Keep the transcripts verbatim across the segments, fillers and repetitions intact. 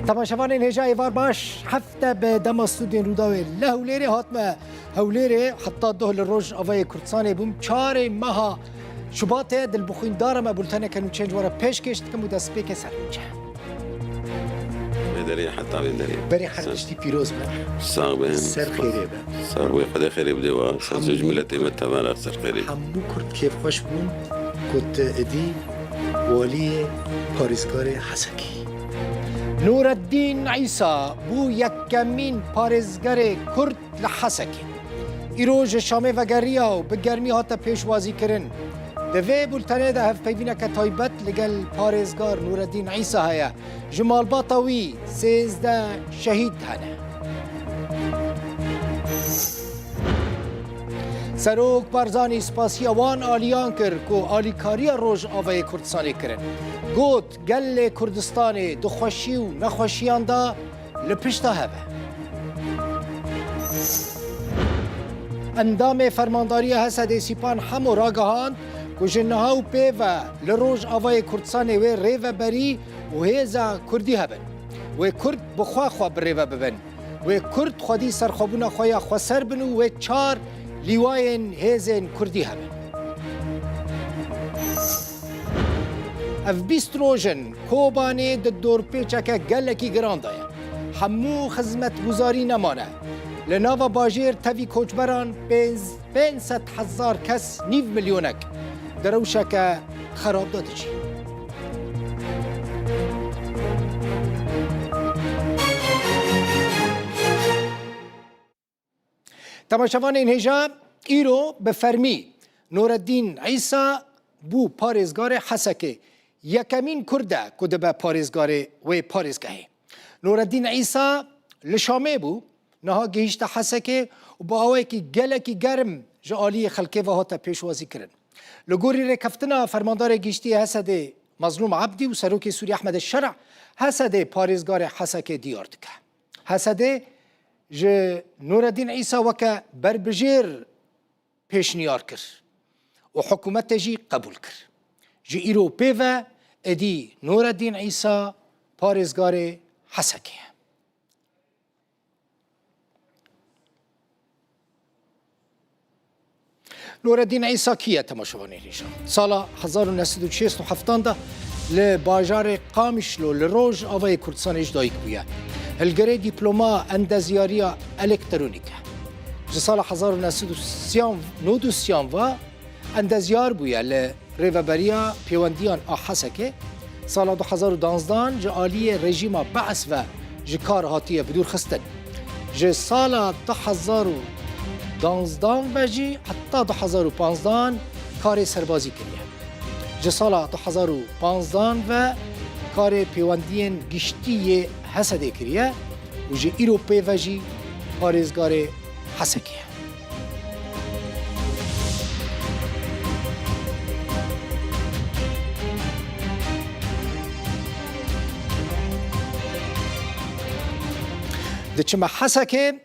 Temaşevanên hêja êvar baş, hefte bi dema stûdyoyên Rûdawê li Hewlêrê hatime Hewlêrê, heta doh li Rojavayê Kurdistanê bûm. Çarê meha Şubatê, dilbixwîn dara me bulteneke nû çênc we re pêşkêş dikim û destpêkê ser nûçe. Vê derê heta vê derê. Berê her tiştî pîroz be. Sax bin. Ser xêrê be. Sax bin. Xwedê xêrê bide we. Ser ji miletê me temel ser xêrê. Hemû Kurd kêfxweş bûn ku tu êdî waliyê parêzgarê Hesekê. Nureddîn Îsa bû yekemîn parêzgarê Kurd li Hesekê. Îro ji Şamê vegeriya û bi germî hate pêşwazîkirin. Di vê bultenê de hevpeyvîneke taybet li gel parêzgar Nureddîn Îsa heye. Ji malbata wî sêzdeh şehîd hene. Serok Barzanî spasiya wan aliyan kir ku alîkariya Rojavayê Kurdistanê kirin. Got, gelê Kurdistanê di xweşî û nexweşiyan de li pişta hev e. Endamê Fermandariya Hesedê Sîpan Hemo ragihand ku ji niha û pê ve li Rojavayê Kurdistanê wê rêveberî û hêza Kurdî hebin. Wê Kurd bi xwe xwe bi rêve bibin. Wê Kurd xwedî serxwebûna xwe ya xweser bin û wê çar lîwayên hêzên Kurdî hebin. Ev bîst roj in Kobanê di dorpêçeke gelekî giran de ye. Hemû xizmetguzarî nemane. Li nava bajêr tevî koçberan pênc, pênc sed hezar kes, nîv milyonek, di rewşeke xerab de diçî. Temaşevanên hêja, îro bi fermî Nureddîn Îsa bû parêzgarê Hesekê. Yekemîn Kurd e ku dibe parêzgarê wê parêzgehê. Nureddîn Îsa li Şamê bû, niha gihîşte Hesekê û bi awayekî gelekî germ ji aliyê xelkê ve hate pêşwazîkirin. Li gorî rêkeftina Fermandarê Giştî yê Hesedê Mezlûm Ebdî û Serokê Sûrî Ehmedê Şerh, Hesedê parêzgarê Hesekê diyar dike. Hesedê ji Nureddîn Îsa weke berbijêr pêşniyar kir û hikûmetê jî qebûl kir. Ji îro pê ve êdî Nureddîn Îsa parêzgarê Hesekê ye. Nureddîn Îsa kî ye, temaşevanên hêja? Sala hezar û neh sed û şêst û heft de li bajarê Qamişlo li Rojavayê Kurdistanê ji dayik bûye. Hilgirê dîploma endezyariya elektronîk e. Ji sala hezar û neh sed û sî, nod û sî ve endezyar bûye li Rêveberiya Pêwendiyan a Hesekê. Sala du hezar û danzdan ji aliyê rejîma Bees ve ji kar hatiye bidûrxistin. Ji sala du hezar û danzdan ve jî heta du hezar û panzdan karê serbazî kiriye. Ji sala du hezar û panzdan ve karê pêwendiyên giştî yê Hesedê kiriye û ji îro pê ve jî parêzgarê Hesekê ye. Diçime Hesekê,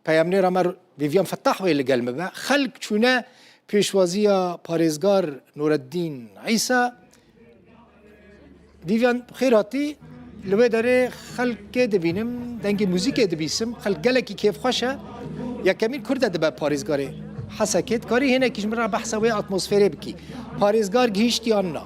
peyamnêra me Vîvyan Fetah wê li gel me be. Xelk çûne pêşwaziya parêzgar Nureddîn Îsa. Vîvyan, xêr hatî. Li wê derê xelkê dibînim, dengê muzîkê dibîsim. Xelk gelekî kêfxweş e. Yekemîn Kurd e dibe parêzgarê Hesekê. Dikarî hênekî ji min re behsa wê atmosferê bikî? Parêzgar gihîşt yan na?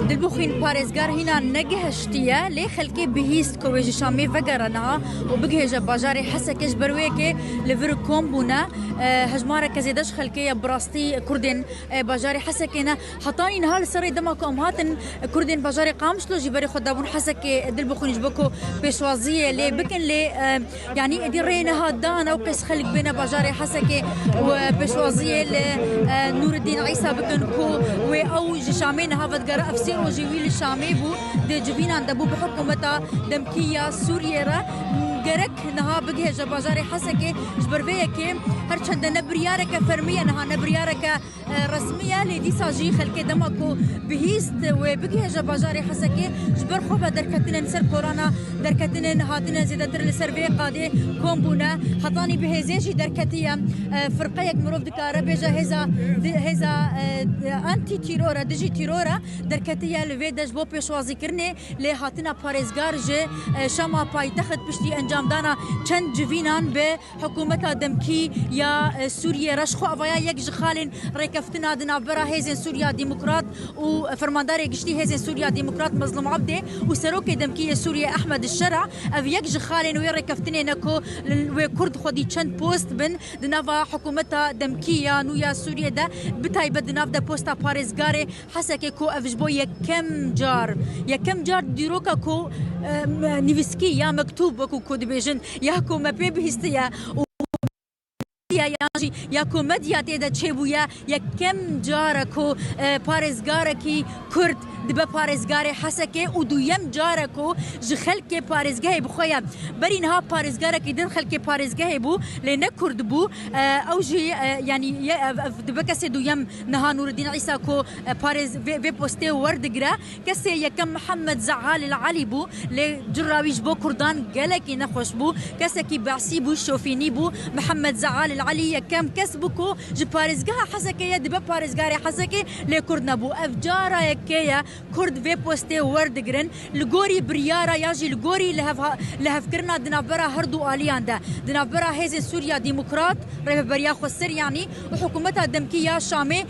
Dilbixwîn, parêzgar hîna negihiştiye, lê xelkê bihîst ku wê ji Şamê vegere niha û bigihêje bajarê Hesekê, ji ber wê yekê li vir kom bûne. E, hejmareke zêde ji xelkê ye, bi rastî Kurdên, e, bajarê Hesekê ne. Hetanî niha li ser rê dema ku em hatin, Kurdên bajarê Qamişlo jî berê xwe dabûn Hesekê, Dilbixwîn, ji bo ku pêşwaziyê lê bikin, lê, e, yanî êdî rê niha dane û qîz xelk bêne bajarê Hesekê û, e, pêşwaziyê li, e, Nûreddîn Îsa bikin ku wê ew ji Şamê niha vedigere. Ev sê rojê wî li Şamê bû, di civînan de bû, bi hikûmeta demkî ya Sûriyê re. gerek niha bigihêje bajarê Hesekê. Ji ber vê yekê her çende ne biryareke fermî ye niha, ne biryareke, e, resmî ye, lê dîsa jî xelkê dema ku bihîst wê bigihêje bajarê Hesekê, ji ber xwe ve derketine li ser korana, derketine hatine zêdetir li ser vê qadê kom bûne. Hetanî bi hêzê jî derketiye. E, firqeyek mirov dikare bêje hêza, hêza, e, antî-tîror e, dijî tîror e, derketiye li vê de ji bo pêşwazîkirinê. Lê hatina parêzgar ji, e, Şama paytext piştî encamdana çend civînan bi hikûmeta demkî ya, e, Sûriyê re, ji xwe avaya yek ji xalên rêkeftina di navbera Hêzên Sûriya Demokrat û Fermandarê Giştî Hêzên Sûriya Demokrat Mezlûm Ebdê û Serokê Demkî yê Sûriyê Ehmed Şera, ev yek ji xalên wê rêkeftinê ne ku li wê Kurd xwedî çend post bin di nava hikûmeta demkî ya nû ya Sûriyê de, bi taybet di nav de posta parêzgarê Hesekê ku ev ji bo yekem car, yekem car dîroka ku, e, me-, nivîskî ya mektûb wekû ku dibêjin ya ku me pê bihîstiye û ya, ya jî ya ku medya tê de çêbûye, yekem car e ku, e, parêzgarekî Kurd dibe parêzgarê Hesekê û duyem car e ku ji xelkê parêzgehê bi xwe ye. Berî niha parêzgarekî din xelkê parêzgehê bû, lê ne Kurd bû. E, ew jî, e, yanî ye, ev, ev dibe kesê duyem niha Nûreddîn Îsa ku, e, parêz-, vê, vê postê werdigire. Kesê yekem Mihemed Zealil Elî bû, lê cura wî ji bo Kurdan gelekî nexweş bû. Kesekî Be'sî bû, şofînî bû. Mihemed Zealil Elî yekem kes bû ku ji parêzgeha Hesekê ye, dibe parêzgarê Hesekê, lê Kurd nebû. Ev cara yekê ye Kurd vê postê werdigirin. Li gorî biryara ya jî li gorî lihev-, lihevkirina di navbera her du aliyan de, di navbera Hêzên Sûriya Demokrat, Rêveberiya Xweser yanî, û hikûmeta demkî ya Şamê,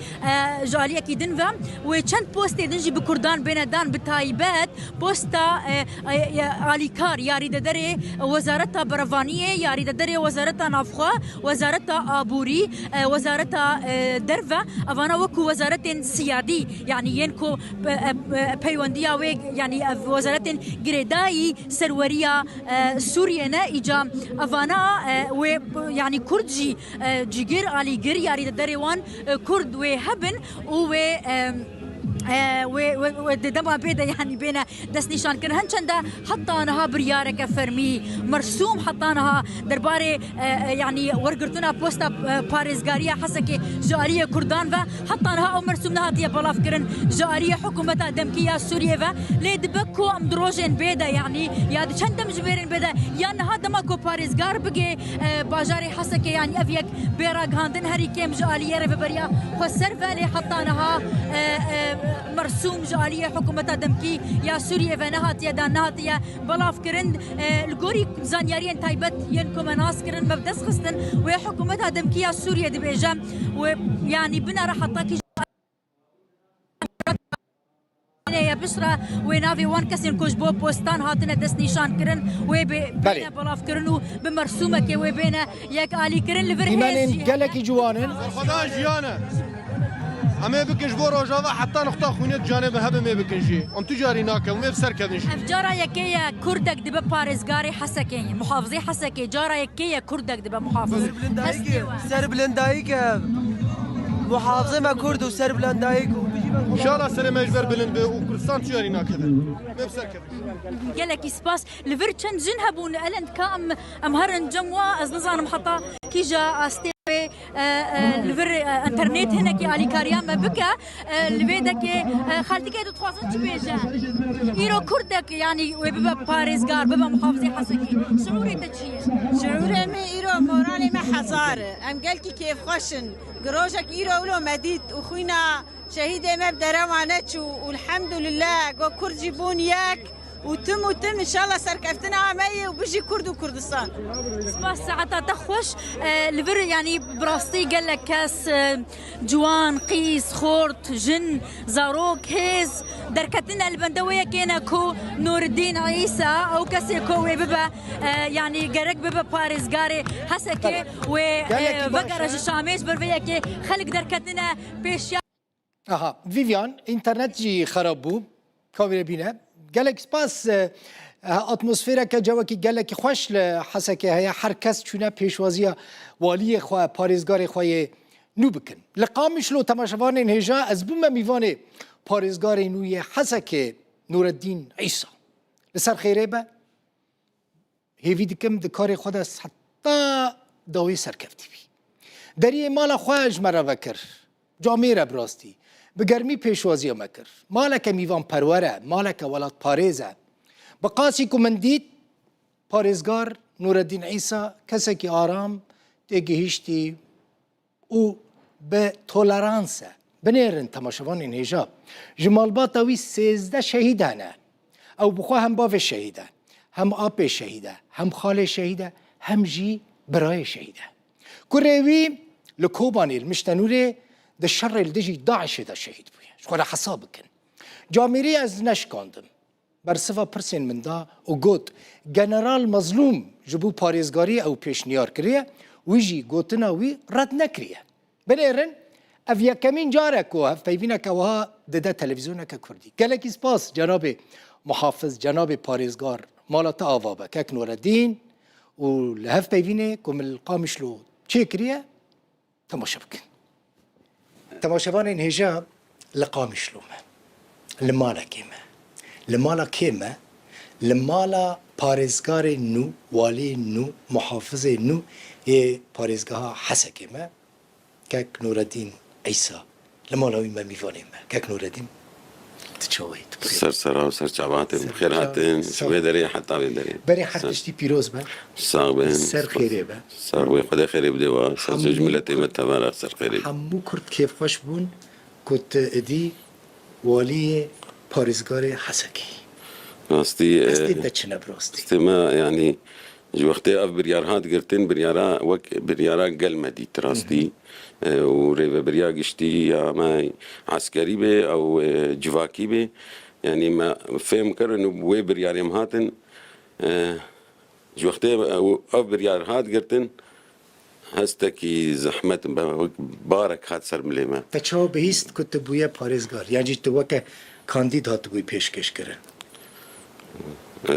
e, ji aliyekî din ve wê çend postê din jî bi Kurdan bêne dan, bi taybet posta, e, e, e, alîkar ya rîdederê Wezareta Berevaniyê, ya rîdederê Wezareta Navxwe, Wezareta Aborî, e, Wezareta, e, Derve, evana wekû wezaretên siyadî, yanî yên ku, e, e, e, peywendiya wê, yanî ev wezaretên girêdayî serweriya, e, Sûriyê ne, îca evana, e, wê, yanî Kurd jî, e, cîgir, alîgir ya rîdederê wan, e, Kurd wê hebin û wê, e, e, wê, wê, wê di dema bê de, yanî bêne destnîşankirin. Hin çende heta niha biryareke fermî, mersûm heta niha derbarê, e, e, yanî wergirtina posta, e, parêzgariya Hesekê ji aliyê Kurdan ve heta niha ew mersûm nehatiye belavkirin ji aliyê hikûmeta demkî ya Sûriyê ve. Lê dibe ku em di rojên bê de, yanî ya di çend demjimêrên bê de, ya niha dema ku parêzgar bigê, e, bajarê Hesekê, yanî ev yek bê ragihandin herî kêm ji aliyê Rêveberiya Xweser ve, lê heta niha, e, e, mersûm ji aliyê hikûmeta demkî ya Sûriyê ve nehatiye dan, nehatiye belavkirin. E, li gorî zanyariyên taybet yên ku me nas kirin, me bi dest xistin, wê hikûmeta demkî ya Sûriyê dibêje, wê, yanî binere heta kî ye bişre wê navê wan kesên ku ji bo postan hatine destnîşankirin, wê bê-, Belê. bêne belavkirin û bi mersûmekê wê bêne yek alîkirin. Li vir hêz Dîmenên jî hene. gelekî ciwan in. Berxwedan jiyan e. Em ê bikin ji bo Rojava heta nixta xwînê di canê bi hebin ê bikin jî. Em tu carî nakin, em ê bi ser kevin jî. Ev cara yekê ye Kurdek dibe parêzgarê Hesekê, muhafizê Hesekê. Cara yekê ye Kurdek dibe muhafiz. Serbilindayîk e. Hestê we. Serbilindayîk e. Muhafizê me Kurd û serbilindayîk û. Înşallah serê me ji ber bilind be û Kurdistan tu carî nakeve. Em ê bi ser kevin. Gelekî spas. Li vir çend jin hebûn, Elen, ka em, em herin cem wa, ez nizanim heta kîja astê wê, e, e, li vir, e, internet hinekî alîkariya me bike. E, li vê dekê, e, xaltikê tu dixwazin çi bêje? Îro Kurdek, yanî wê bibe parêzgar, bibe muhafizê Hesekê. Şiûrê te çi ye? Şiûrê me îro, moralê me hezar e. Em gelkî kêfxweş in. Girojek îro wilo me dît û xwîna Şehîdê me bi derewa neçû û elhemdulillah, go Kurd jî bûn yek û tim û tim, înşallah serkeftina me yê û bijî Kurd û Kurdistan. Spas, saeta te xweş. E, li vir, yanî bi rastî gelek kes, e, ciwan, qîz, xort, jin, zarok, hêz derketine li bende wê yekê ne ku Nûreddîn Îsa, ew kesê ku wê bibe, e, yanî gerek bibe parêzgarê Hesekê, wê, e, Gelekî baş vegere e. ji Şamê, ji ber vê yekê xelk derketine pêşiya Aha, Vivian, înternet jî xerab bû. Ka wî re bîne. Gelek spas, e, atmosfereke cewekî gelekî xweş li Hesekê heye. Her kes çûne pêşwaziya waliyê xwe, parêzgarê xwe yê nû bikin. Li Qamişlo temaşevanên hêja ez bûme mîvanê parêzgarê nû yê Hesekê Nûreddîn Îsa. Li ser xêrê be. hêvî dikim di karê xwe de heta dawî serkeftî bî. Deriyê mala xwe ji me re vekir. Camêre bi rastî. Bi germî pêşwaziya me kir. Maleke mîvanperwer e, maleke welatparêz e. Bi qasî ku min dît, parêzgar Nûreddîn Îsa kesekî aram têgihîştî û bi tolerans e. Binêrin temaşevanên hêja. Ji malbata wî sêzdeh şehîd hene. Ew bi xwe hem bavê şehîd e, hem apê şehîd e, hem xalê şehîd e, hem jî birayê şehîd e. Kurê wî li Kobanê, li Miştenûrê di şerê li dijî DAIŞê de şehîd bûye. Ji xwe re hesab bikin. Camêrî ez neşikandim. Bersiva pirsên min da û got, General Mezlûm ji bo parêzgariyê ew pêşniyar kiriye, wî jî gotina wî red nekiriye. Binêrin, ev yekemîn car e ku hevpeyvîneke wiha dide televîzyoneke kurdî. Gelekî spas cenabê muhafiz, cenabê parêzgar, mala te ava be, kek Nureddîn û li hevpeyvînê ku min li Qamişlo çêkiriye, temaşe bikin. Temaşevanên hêja li Qamişlo me, li malekê me, li mala kê me, li mala parêzgarê nû, waliyê nû, muhafizê nû yê parêzgeha Hesekê me. Kek Nureddîn Îsa, li mala wî me mîvanê me. Kek Nureddîn, tu çawa yî? Tu bi xêr? Ser sera û ser çavatê. Ser Bi xêr çav-, hatin. Ji sağ ol. Wê derê heta wê derê. Berê her Ser tiştî pîroz be. Sax bin. Ser xêrê be. Sax bin. Xwedê xêrê bide wa. Ser Hemû ji miletê me Kurd, tevara ser xêrê. Hemû Kurd kêfxweş bûn ku tu êdî waliyê parêzgarê Hesekê. Rastî, Destê e, te çi ne bi rastî? Destê me, yanî, Ji wextê ev biryar hat girtin, biryara wek biryara gel me dît rastî. Hı hı. E, û rêvebiriya giştî ya me eskerî bê, ew, e, civakî bê. Yanî me fêm kirin û bi wê biryarê em hatin. E, ji wextê ew, ev biryar hat girtin, hestekî zehmet be, wek barek hat ser milê me. Te çawa bihîst ku tu bûye parêzgar? Yan jî tu weke kandîd hatibûyî pêşkêş kirin? E, e,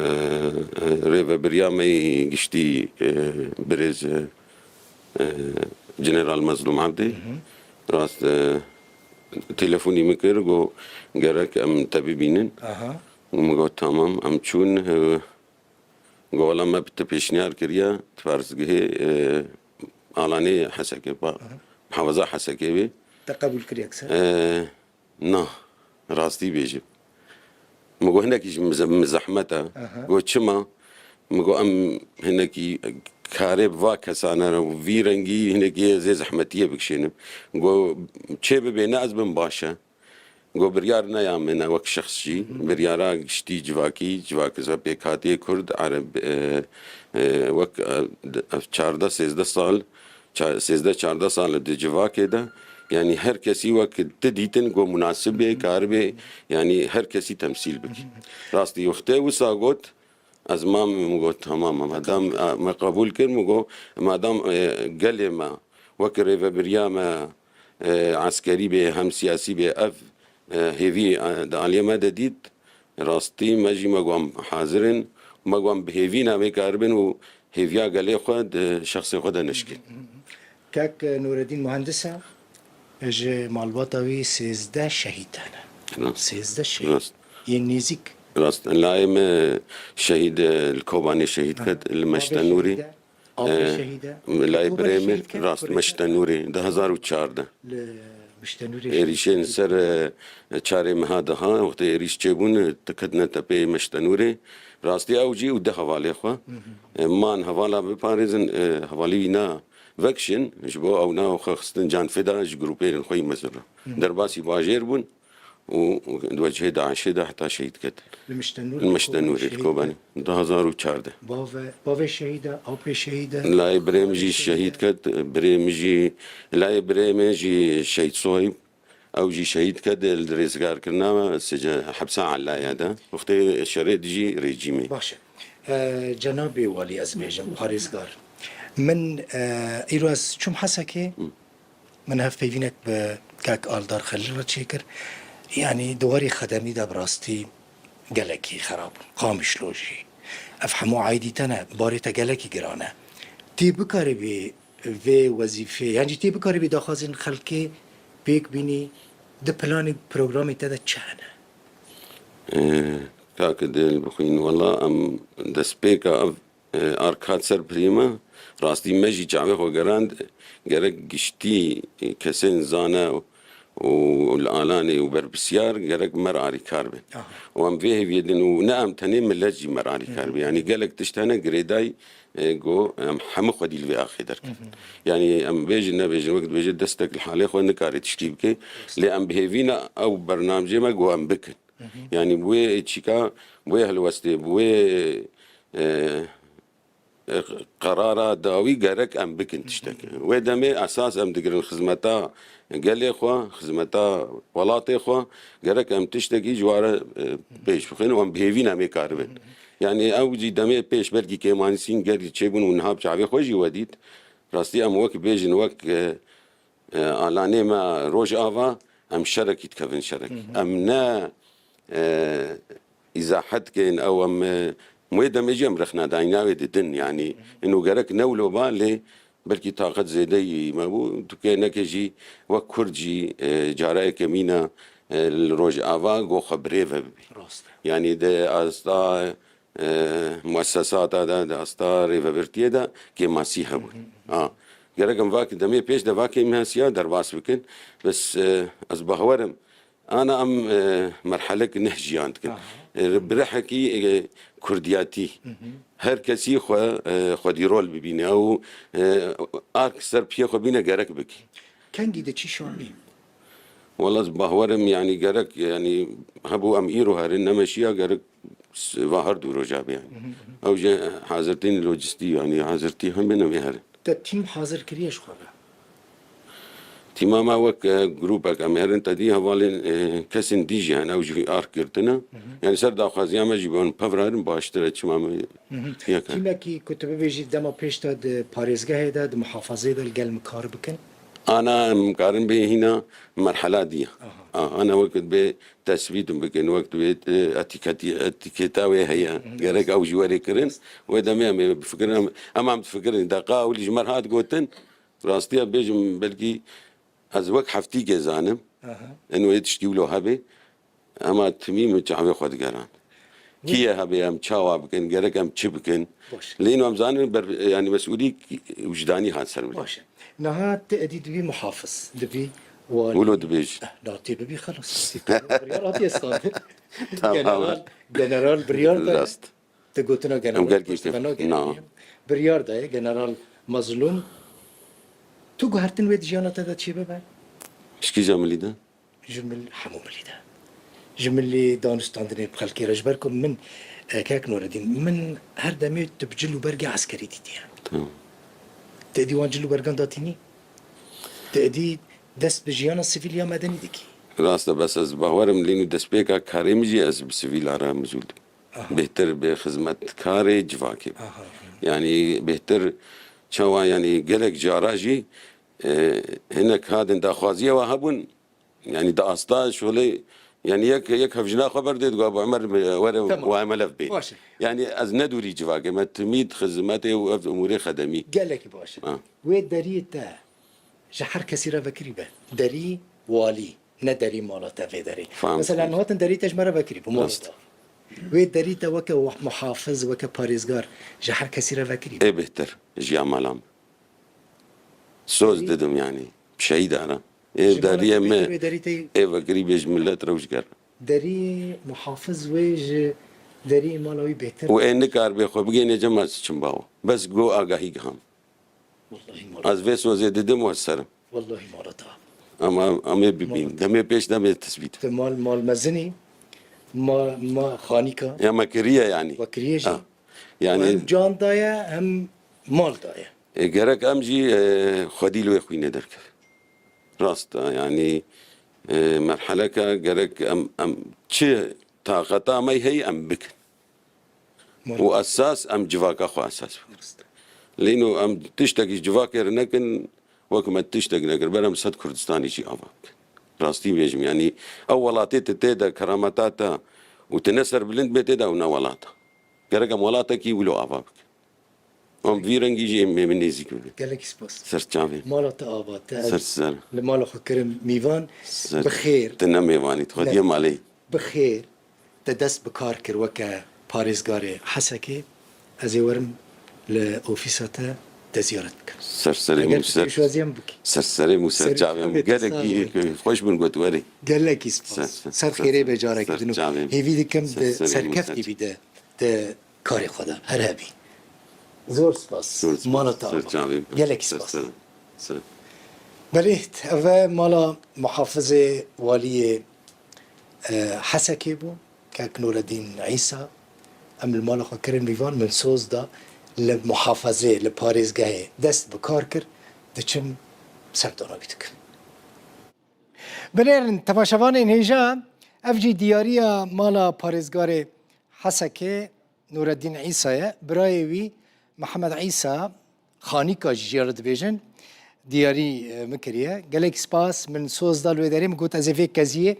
rêvebiriya me yî giştî, e, birêz, e, e, General Mezlûm Evdî. Hı hı. Rast, e, telefonî min kir, got, gerek em te bibînin. Aha. Min got, tamam, em çûn, e, got, wela me bi te pêşniyar kiriye, di parêzgehê, e, Alanê Hesekê, pa-, Aha. Muhafaza Hesekê bê. Te qebûl kiriye kise? E, Na, rastî bêjim. Min got, hinekî ji min ze-, min zehmet e. Aha. Got, çima? Min got, em hinekî karê bi va kesane re û vî rengî hinekî zê zehmetiyê bikişênim. Got, çê bibê ne ez bim baş e. Got, biryar ne ya min e wek şexs jî. Hı hı. Biryara giştî civakî, civak-, pêkhatiyê Kurd, Ereb, e, e, wek, e, ev çardeh sêzdeh sal ça-, sêzdeh çardeh sal di civakê de, yanî her kesî wek ti dîtin ku munasib bê, karibê, yanî her kesî temsîl bike. Rastî wextê wisa got, ez mam min got, tamam, madam, e, me qebûl kir, min got, madam, e, gelê me, wek rêvebiriya me, e, eskerî bê, hem siyasî bê, ev, e, hêvî, e, di aliyê me de dît, Rastî me jî me got em hazir in, me got em bi hêvî ne em ê karibin û hêviya gelê xwe di şexsê xwe de neşkin. Kek Nûreddîn muhendis e, ji malbata wî sêzdeh şehîd hene. Rast. Sêzdeh şehîd. Rast. Yên nêzîk. Rast. Layê me şehîd, e, li Kobanê şehîd Ha. ket, li Meşte Nûrî. Apê şehîd e. Apê E, şehîd e. Layê Kobanê birê min, şehîd ket, rast, kurê Meşte Nûrî, du hazar û çardeh. Li Miştenûrê Êrîşên ser, e, çarê meha daha, wextê êrîş çêbûn, e, te ketine tepê Meştenûrê. Rastî ew jî û du hevalê xwe. Hı hı. E, man hevala biparêzin, e, hevalî wî na vekişin, ji bo ew na xwe xistin canfêda ji grûpêrên xwe yî mezin re. Hı hı. Derbasî bajêr bûn û di wecihê DAIŞê de heta şehîd ket. Li Miştenûrê Li Miştenûrê, şehîd Kobanê. ket. Du hazar û çardeh. Bavê, bavê şehîd e, apê şehîd e. Layê birê min jî Şehîd e. şehîd ket, birê min jî, layê birê min jî Şehîd Sohîb, ew jî şehîd ket li rêzgarkirina me, sece-, hepsa Elaya de. Wextê şerê dijî rejîmê. Baş e. E, cenabê walî ez bêjim, parêzgar. Min, e, îro ez çûm Hesekê. Hı. Min hevpeyvînek bi kak Aldar Xelîl re çêkir. Yanî di warî xedemî de bi rastî gelekî xerab bûn. Qamişlo jî. Ev hemû aîdî te ne, barê te gelekî giran e. Tê bikaribî vê wezîfê, yan jî tê bikaribî daxwazên xelkê pêk bînî, di planê programê te de çi hene? Ee, kak Dil bixwîn, wela em destpêka ev e, ark hat ser pirê me, rastî me jî çavê xwe gerand, gerek giştî, e, kesên zane û li Alanê û berpirsiyar gerek me re alîkar bin. Aha. Û em vê hêviyê din û ne em tenê, milet jî me re alîkar bin. Hı hı. Yanî gelek tişt hene girêdayî, e, go em hemû xwedî li vê axê derketin. Hı hı. Yanî em bêjin nebêjin, wek dibêje destek li halê xwe nikare tiştî bike. Rast. Lê em bi hêvî ne ew bernamcê me go em bikin. Hı hı. Yanî bi wê çîka, bi wê helwestê, bi wê, e, e, qerara dawî gerek em bikin tiştek. Hı hı. Wê demê esas em digirin xizmeta gelê xwe, xizmeta welatê xwe, gerek em tiştekî ji ware, e, pêş bixin û em bi hêvî ne em ê karibin. Hı hı. Yanî ew jî demê pêş belkî kêmanîsîn gerî çêbûn û niha bi çavê xwe jî we dît. Rastî em wek bêjin, wek, e, e, alanê me Rojava, em şerekî dikevin şerek. Hı hı. Em ne, e, îzahet kên, ew em, e, wê demê jî em rexnedayîna wê didin, yanî, Hı hı. ino gerek ne wilo ba, lê belkî taqet zêdeyî me bû, tu kê neke jî wek Kurd jî, e, cara yekemîn e, e, li Rojava go xwe bi rê ve bibî. Rast e. Yanî di asta e, muessesata de, di asta rêvebirtiyê de kêmasî hebûn. Hı hı. Ha. Gerek em vak-, demê pêş de va kêmasiya derbas bikin. Bes, e, ez bawer im, ana em, e, merhelek neh jiyan dikin. Aha. E, bi rihekî, e, kurdiyatî. Hı hı. Her kesî xwe, e, xwedî rol bibîne û, e, ark ser piyê xwe bîne gerek bikî. Kengî de çi şanî? Wala ez bawer im, yanî gerek, yanî hebû em îro herin, nemeşiya gerek s-, va her du roja be yanî. Hı hı, hı. Ew jî hazirtîn lojistî, yanî hazirtî hemî nemê herin. Te tîm hazir kiriye ji xwe re? Tîma me wek, e, grûpek em herin, te dî hevalên, e, kesên dî jî hene, ew jî ark girtine. Hı hı. Yanî ser daxwaziya me jî bi wan pevrarin baştir e, çima me Hı hı. yek e. Tîmekî ku tu bibêjî dema pêş de di parêzgehê de, di muhafazeyê de li gel min kar bikin? Ana em karin bê hîna merhela diye. Aha. A, ana wekit bê tesbît bikin, wekit bê, e, etîketî-, etîketa wê heye. Hı hı. Gerek ew jî were kirin. Wê demê em ê bifikirin, em, em, em difikirin. Deqa ewilî ji me re hat gotin, rastiya bêjim belkî ez wek heftîkê zanim. Aha. Eno yê tiştî wilo hebê. Ema timî min çavê xwe digeran. Kî ye hebe em çawa bikin, gerek em çi bikin? Baş. Lê ino em zanin ber, yanî mesûlî wijdanî hat ser min. Baş e. Niha tu edî dibî muhafiz, dibî walî. Wilo dibêj. Eh, na tê bibî xelas. Biryar hatiye standin. Tamam. General, general biryar da. Rast. Te gotina Em general gelkî pişt pêv-, me nagerî. Na. Biryar daye, General Mazlûm. Tu guhertin wê di jiyana te de çê bibe? Ji kîja milî de? Ji mil-, hemû milî de. Ji milî danûstandinê bi xelkê re. Ji ber ku min, e, kek Nuredîn, min her demê tu bi cil û bergê eskerî dîtiye. Tamam. Te dî wan cil û bergan datînî? Te dî dest bi jiyana sivîl ya medenî dikî? Rast e, bes ez bawer im lê nû destpêka karê min jî ez bi sivîla re mizûl dibim. Aha. Bêhtir bi xizmetkarê civakê. Aha. Yanî bêhtir çawa, yanî gelek cara jî, e, hinek hadin daxwaziye wa hebûn, yanî di asta şolê, yanî yek, yek hevjina xwe berdê digo, Abu Emer, were Tamam. wa emelef bê. Baş e. Yanî ez ne dûrî civakê me, timî di xizmetê û ev umûrê xedemî. Gelekî baş e. Ha. Wê deriyê te ji her kesî re vekirî be. Derî walî. Ne derî mala te vê derê. Fam. Mesela, niha hatin derî te ji me re vekirî, bi mala Rast. te. Wê derî te weke wa-, muhafiz, weke parêzgar ji her kesî re vekirî. Ê bêhtir ji ya mala min. Soz Derî- didim yanî. Şehîd ara. Ê Ji mala deriyê te me. bêhtir wê derî te Ê vekirî bê ji millet re û ji ger. Derî muhafiz wê ji derî mala wî bêhtir. Û ê nikar bê xwe bigêne cem ez çim bawo. Bes go agahî giham. Wallahî mala. Ez vê sozê didim û ez ser im. Wallahî mala te. Ama em ê bibîn. Mala. Demê pêş demê tesbît. Te mal, mal mezinî, ma, ma xanîka. Ya me kiriye yanî. We kiriye jî. Ha. Yanî Hem can daye, hem mal daye. E, gerek em jî, e, xwedî li wê xwînê derkevin. Rast e, yanî, e, merheleke gerek em, em çi taqeta me heye em bikin. Mal. Û esas em civaka xwe esas bikin. Rast. Lê ino em tiştekî ji civakê re nekin, wek me tiştek nekir, ber em sed Kurdistanî jî ava bikin. Rastî bêjim, yanî ew welatê tu tê de kerameta te û tu ne serbilind bê tê de ew ne welata. Gerek em welatekî wilo ava bikin. Em vî rengî jî ê min nêzîk bibin. Gelekî spas. Ser çavê. Mala te ava te. Ser ser. Li mala xwe kirim mîvan. Ser. Bi xêr. Tu ne mêvanî, tu xwediyê Ne. malê. Bi xêr. Te dest bi kar kir weke parêzgarê Hesekê. Ez ê werim li ofîsa te te ziyaret bikim. Ser serê Eger min, tu ser, pêşwaziyê min bikî. Ser serê min, ser Ser çavê min. Gelekî xweş bin got werê. Gelekî spas. Ser, ser, Ser ser, xêrê ser, be careke din û ser çavê min. Hêvî dikim Ser di serê min, serkeftî ser bî de, di karê xwe de. Her hebî. Zor spas. Zor spas. Mala te ava. Ser çavê min. Gelekî Ser spas. ser, ser. Belê, ev e mala muhafizê waliyê, e, Hesekê bû. Kek Nureddîn Îsa, em li mala xwe kirin mîvan, min soz da li muhafezê, li parêzgehê dest bi kar kir, diçim serdana wî dikim. Binêrin, temaşevanên hêja, ev jî diyariya mala parêzgarê Hesekê Nureddîn Îsa ye. Birayê wî Mihemed Îsa, Xanîka jî jê re dibêjin, diyarî, e, min kiriye. Gelek spas, min soz da li wê derê, min got ez ê vê keziyê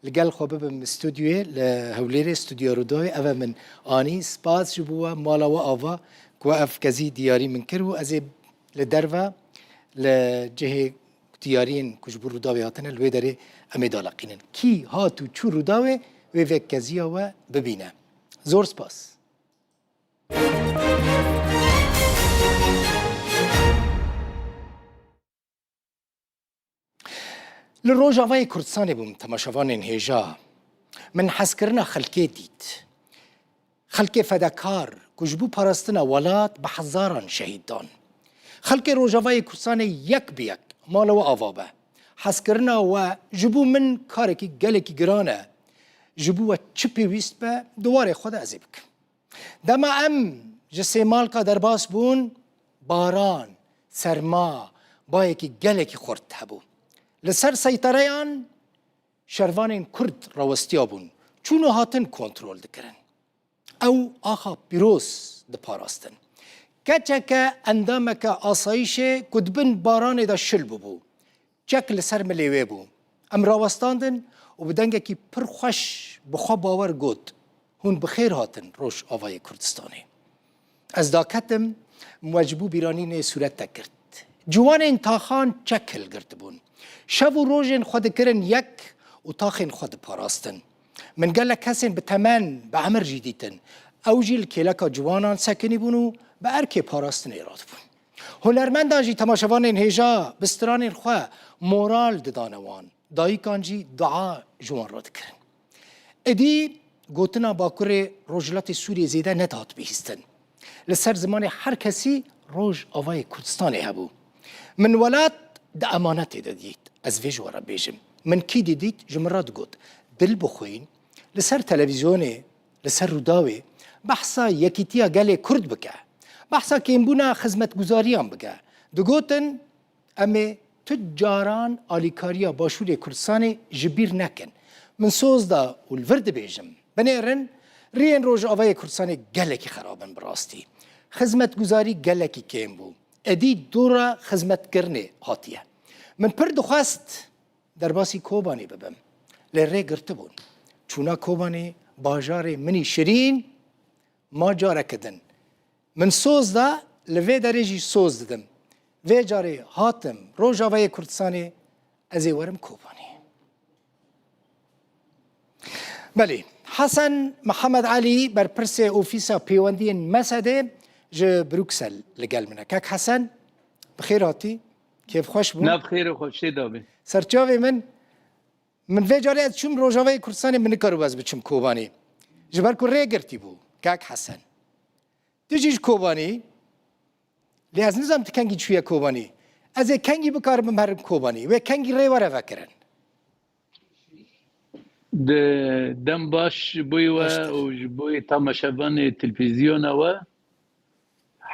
li gel xwe bibim stûdyoyê li Hewlêrê, stûdyoya Rûdawê, ev e min anî. Spas ji bo we, mala we ava ku we ev kezî diyarî min kir û ez ê li derve, li cihê diyariyên ku ji bo Rûdawê hatine, li wê derê em ê daleqînin. Kî hat û çû Rûdawê, wê vê keziya we bibîne. Zor spas. Li Rojavayê Kurdistanê bûm, temaşevanên hêja. Min hezkirina xelkê dît. Xelkê fedakar ku ji bo parastina welat bi hezaran şehîd dan. Xelkê Rojavayê Kurdistanê yek bi yek mala we ava be. Hezkirina we ji bo min karekî gelekî giran e. Ji bo we çi pêwîst be, di warê xwe de ez ê bikim. Dema em ji Sêmalka derbas bûn, baran, serma, bayekî gelekî xurt hebû. Li ser seytereyan şervanên Kurd rawestiya bûn. Çûn û hatin kontrol dikirin. Ew axa pîroz diparastin. Keçeke endameke asayîşê ku di bin baranê de şil bûbû. Çek li ser milê wê bû. Em rawestandin û bi dengekî pir xweş bi xwe bawer got, Hûn bi xêr hatin Rojavayê Kurdistanê. Ez daketim, min we ji bo bîranînê sûret te girt. Ciwanên taxan çek hilgirtibûn. Şev û rojên xwe dikirin yek û taxên xwe diparastin. Min gelek kesên bi temen, bi emir jî dîtin. Ew jî li kêleka ciwanan sekinîbûn û bi erkê parastinê radibûn. Hunermendan jî temaşevanên hêja bi stranên xwe moral didane wan. Dayikan jî dua ji wan re dikirin. Êdî gotina Bakurê Rojhilatê Sûriyê zêde nedihat bihîstin. Li ser zimanê her kesî Rojavayê Kurdistanê hebû. Min welat di emanetê de dît. Ez vê ji we re bêjim. Min kî dî dît, ji min re digot, Dil bixwîn, li ser televîzyonê, li ser Rûdawê behsa yekîtiya gelê Kurd bike. Behsa kêmbûna xizmetguzariyan bike. Digotin, Em ê tu caran alîkariya Başûrê Kurdistanê ji bîr nekin. Min soz da û li vir dibêjim, binêrin, riyên Rojavayê Kurdistanê gelekî xerab in bi rastî. Xizmetguzarî gelekî kêm bû. Êdî dora xizmetkirinê hatiye. Min pir dixwest derbasî Kobanê bibim. Lê rê girtibûn. Çûna Kobanê, bajarê min î şirîn, ma careke din. Min soz da, li vê derê jî soz didim. Vê carê hatim Rojavayê Kurdistanê, ez ê werim Kobanê. Belê, Hesen Mihemed Elî, berpirsê Ofîsa Pêwendiyên mesedê ji Bruksel li gel min e. Kek Hesen, bi xêr hatî, kêfxweş bû. Nav xêr û xweşiyê de be. Serçavê min, min vê carê ez çûm Rojavayê Kurdistanê, min nikaribû ez biçim Kobanê. Ji ber ku rê girtî bû, kek Hesen. Tu jî ji Kobanî, lê ez nizanim tu kengî çûye Kobanî. Ez ê kengî bikaribim herim Kobanî. Wê kengî rê were vekirin. Di dem baş ji bo we Baş te. Û ji bo temaşevanê televîzyona we.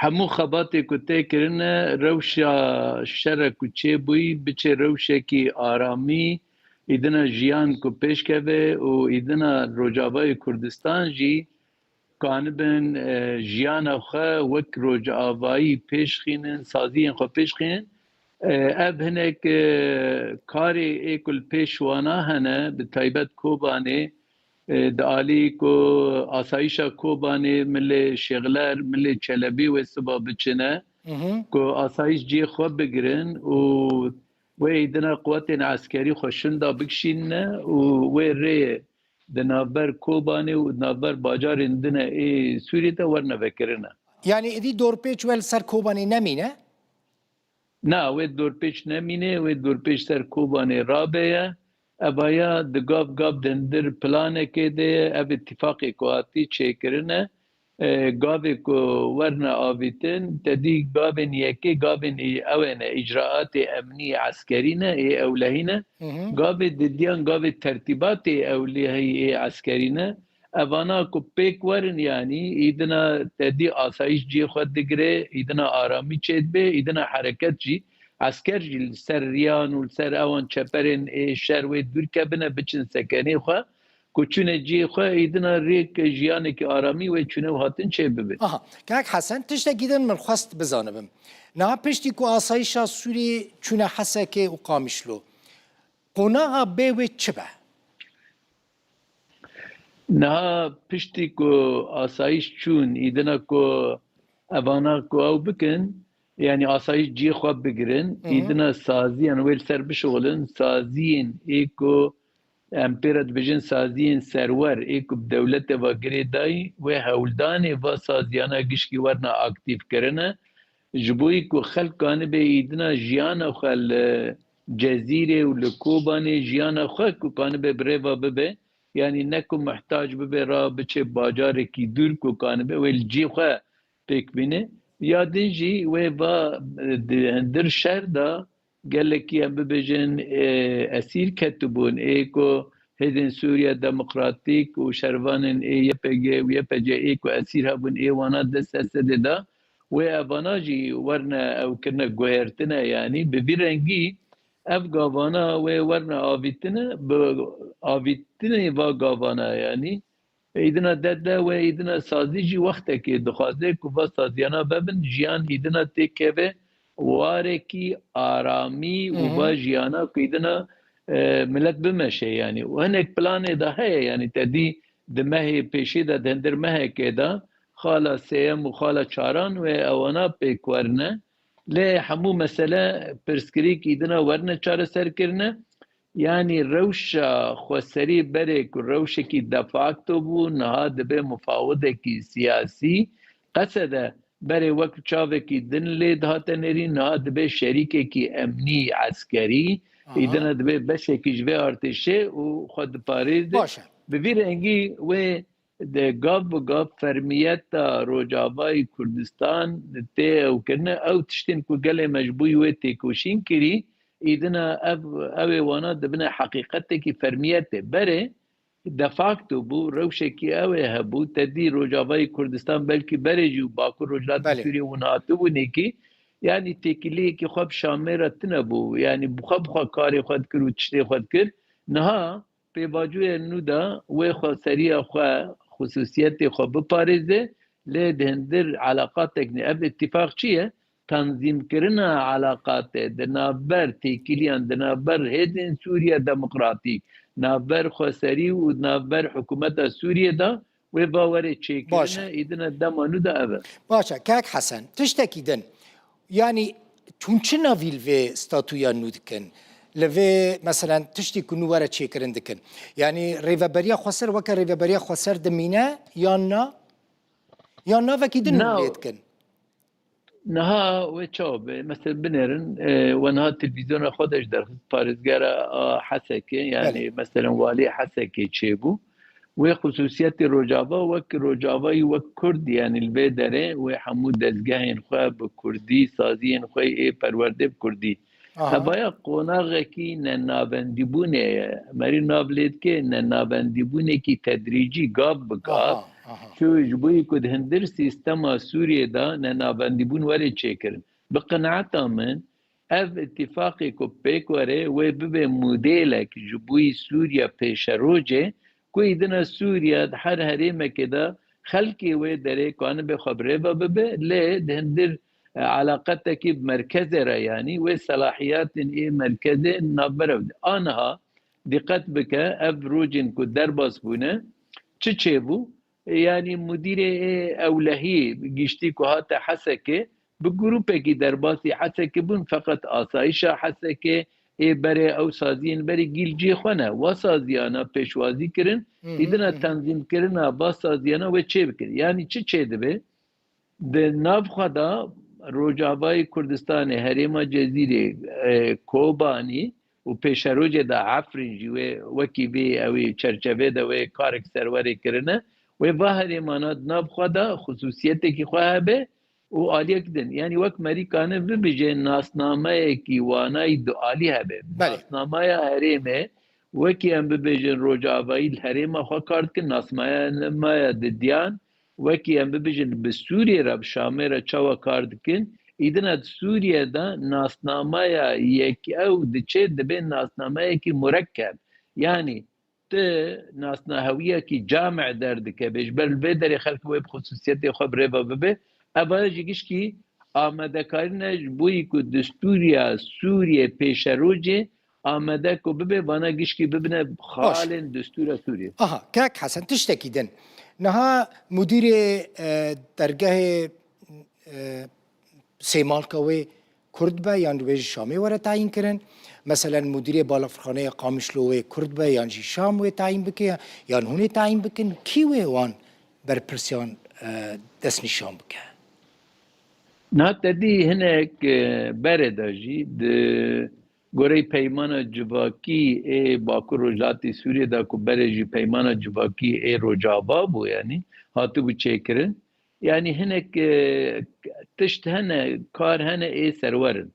Hemû xebatê ku tê kirine, rewşa şere ku çêbûyî, biçe rewşekî aramî, îdina jiyan ku pêşkeve û îdina Rojavayê Kurdistan jî kanibin, e, jiyana xwe wek rojavayî pêşxînin, saziyên xwe pêşxînin. E, ev hinek, e, karê ê ku li pêş wana hene, bi taybet Kobanê, e, di alî ku asayîşa Kobanê, milê Şêxler, milê Çelebî wê siba biçine, Mhm. ku asayîş cihê xwe bigirin û wê êdina quwetên eskerî xwe şinda bikişînine û wê rê di navber Kobanê û di navber bajarên din ê Sûriyê de werne vekirine. Yani êdî dorpêç we li ser Kobanê nemîne? Na, wê dorpêç nemîne, wê dorpêç ser Kobanê rabeye. Evaya di gav gav di hundir planekê de ye, ev îtîfaqê ku hatî çêkirine. E, gavê ku werine avîtin, te dî gavên yekê, gavên î-, ew ê ne, îcraatê emnî eskerî ne, ê ewlehî ne. Gavê didiyan, gavê tertîbatê ewlehî ê eskerî ne. Evana ku pêk werin, yanî îdina te dî asayîş cihê xwe digire, îdina aramî çêdibe, îdina hereket jî, esker jî li ser riyan û li ser ewan çeperên ê şer wê dûr kevine, biçin sekenê xwe, ku çûne cihê xwe, îdina rêk jiyanekî aramî wê çûne û hatin çêbibe. Aha, kak Hesen, tiştekî din min xwest bizanibim. Niha piştî ku asayîşa Sûriyê çûne Hesekê û Qamişlo, qonaxa bê wê çi be? Niha piştî ku asayîş çûn, îdina ku evana ku ew bikin, yanî asayîş cihê xwe bigirin, Hı hı. îdina saziyan wê li ser bişixulin, saziyên ê ku em pê re dibêjin saziyên serwer, ê ku bi dewletê ve girêdayî, wê hewldanê va saziyana gişkî werna aktîf kirine, ji bo yî ku xelk kanibe îdina jiyana xwe li Cezîrê û li Kobanê jiyana xwe ku kanibe bi rê ve bibe, yanî ne ku muhtac bibe ra biçe bacarekî dûr ku kanibe wê li cî xwe pêk bîne. Ya din jî wê va, e, di hundir şer de gelekî em bibêjin, e, esîr ketibûn. Ê ku hêzên Sûriya Demokratîk û şervanên ê Y P G û Y P C ê ku esîr hebûn ê wana dest Esedê de, wê evana jî werine ew kirine guhertine, yanî bi vî rengî ev gavana wê werine avîtine, bi avîtinê va gavana, yanî Êdina dede wê êdina sazî jî wextekê dixwaze ku va saziyana vebin, jiyan êdina têkeve warekî aramî û Hı hı. va jiyana ku êdina, e, milet bimeşe, yanî. Û hinek planê de heye, yanî te dî di mehê pêşê de, di hundir mehekê de xala sêyem û xala çaran wê ewana pêk werine. Lê hemû mesele pirsgirêk êdina werine çareserkirine. Yanî rewşa xweserî berê ku rewşekî de facto bû, niha dibe mufawidekî siyasî. Qesede berê wek çavekî din lê dihate nêrîn, niha dibe şerîkekî emnî, eskerî. Aha. Îdina dibe beşekî ji vê artêşê û xwe diparêze. Baş e. Bi vî rengî wê de gav bi gav fermiyeta Rojavayê Kurdistan tê ew kirine. Ew tiştên ku gelê me ji bo wê têkoşîn kirî, îdina ev, ew ê wana dibine heqîqetekî fermiyetê. Berê de facto bû, rewşekî ew ê hebû, te dî Rojavayê Kurdistan belkî berê jî û Bakur Rojhilatê Belê. Sûriyê hûn hatibûnê kî, yanî têkiliyekî xwe bi Şamê re tine bû. Yanî bi xwe bi xwe karê xwe dikir û tiştê xwe dikir. Niha pêvajoya nû de wê xweseriya xwe, xusûsiyetê xwe biparêze, lê di hundir eleqatek ne. Ev îtîfaq çi ye? Tanzîmkirina eleqatê di navber têkiliyan, di navber Hêzên Sûriya Demokratîk, navber xweserî û navber hikûmeta Sûriyê de wê bawerê çêkirine, Baş e. îdine dema nû de ev e. Baş e, kak Hesen, tiştekî din. Yanî hûn çi navî li vê statuya nû dikin? Li vê, meselen, tiştî ku nû were çêkirin dikin? Yanî rêveberiya xweser weke rêveberiya xweser dimîne yan na? Yan navekî din nû Na- lê dikin? Niha wê çawa be? Mesela binêrin, e, we niha televîzyona xwe de ji derxist parêzgera a Hesekê, yanî Belê. mesela walî Hesekê çêbû. Wê xusûsiyetê Rojava wek Rojavayî wek Kurd, yanî li vê derê wê hemû dezgehên xwe bi Kurdî, saziyên xwe ê perwerdê bi Kurdî. Aha. Evaya qonaxekî nenavendîbûnê ye. Merî nav lê dike nenavendîbûnekî tedrîcî, gav bi gav. Aha, aha. Çû ji bo yî ku di hundir sîstema Sûriyê de nenavendîbûn were çêkirin. Bi qenaeta min, ev îtîfaqê ku pêk were, wê bibe modêlek ji bo yî Sûriya pêşerojê, ku îdina Sûriya di her herêmekê de xelkê wê derê kanibe xwe bi rê ve bibe, lê di hundir, e, eleqetekî bi merkezê re, yanî wê selahiyatên ê merkezê navbera bide. Aniha dîqet bike, ev rojên ku derbas bûne, çi çêbû? Yanî mudîrê ê ewlehî giştî ku hate Hesekê, bi grûpekî derbasî Hesekê bûn, feqet asayişa Hesekê ê berê ew saziyên berê gîl cihê xwe ne. Wa saziyana pêşwazî kirin, Hı hı, îdina hı hı. tenzîmkirina va saziyana wê çê bikir. Yanî çi çê dibe? Di nav xwe de Rojavayê Kurdistanê, herêma Cezîrê, e, Kobanî û pêşerojê de Efrîn jî wê wekî vê ew ê çerçevê de wê karek serwerê kirine. Wê va herêmana di nav xwe de xusûsiyetekî xwe hebe û aliyek din. Yanî wek merîkane bibêje nasnameyekî wanayî dualî hebe. Belê. Nasnameya herêmê wekî em bibêjin Rojavayî li herêma xwe kar dikin, nasnameya didiyan wekî em bibêjin bi Sûriyê re, bi Şamê re çawa kar dikin, îdina di Sûriye de nasnameya yek ew diçe dibe nasnameyekî murekkeb. Yanî tu nasnahewiyekî camî derdikeve, ji ber li vê derê xelk wê bi xusûsiyetê xwe bi rê ve bibe. Eva jî gişkî amadekarî ne ji bo yî ku destûriya Sûriyê pêşerojê amade ku bibe, vana gişkî bibine xalên destûra Sûriyê. Aha, kek Hesen, tiştekî din. Niha mudîrê, e, dergehê, e, Sêmalka wê Kurd be yan wê ji Şamê were tayîn kirin? Meselen, mudîrê balafirxaneya Qamişlo wê Kurd be yan jî Şam wê tayîn bike, yan hûn ê tayîn bikin? Kî wê wan berpirsiyan, e, destnîşan bike? Niha te dî hinek, e, berê de jî di goreyê peymana civakî ê Bakur Rojhilatê Sûriyê de ku berê jî peymana civakî ê Rojava bû, yanî hatibû çêkirin. Yanî hinek, e, tişt hene, kar hene ê serwer in.